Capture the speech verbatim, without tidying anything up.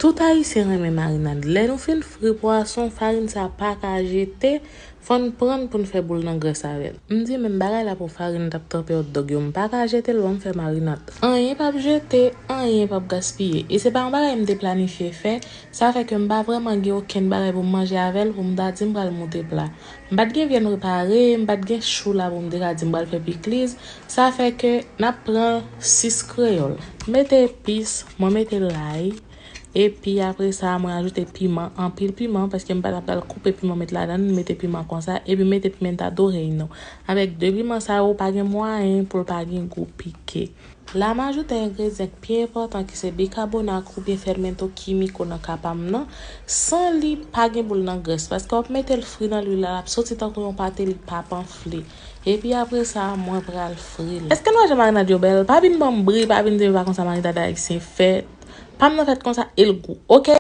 Tout Ayisyen renmen marinad. Lè nou fin fri pwason, farin sa pa ka jete, fò n pran l pou n fè boul nan grès avè l. M di menm bagay la pou farin t ap tranpe hotdog yo, m pa ka jete l, ban m fè marinad. Anyen p ap jete, anyen p ap gaspiye. E se pa yon bagay m te planifye fè, sa fè ke m pa vrèman gen okenn bagay pou m manje avè l, pou m ta di m pral moute pla. M pa t gen vyann prepare, m pa t gen chou la pou m te ka di m pral fè pikliz, sa fè ke n ap pran sis kreyòl. Mete epis, mwen mete lay, epi apre sa, mwen ajoute piman, anpil piman, paske m pa ta pral koupe piman met ladan l, mete piman konsa, epi mete pimenta do reino. Avèk de piman sa yo, pa gen mwayen pou l pa gen gou pike. La, m ajoute yon engredyan ki pi enpòtan, ki se bikabonat oubyen fermento kimiko nan ka pa m nan. San li, pa gen boul nan grès, paske w ap mete l fri nan lwil la, l ap soti tankou yon pate, li p ap anfle. Epi apre sa, mwen pral fri l. Èske nou wè jan marinad yo bèl? Pa vin ban m bri, pa vin di m pa konsa marinad ayisyen fèt. Pa m nan fèt konsa, e l gou, oke?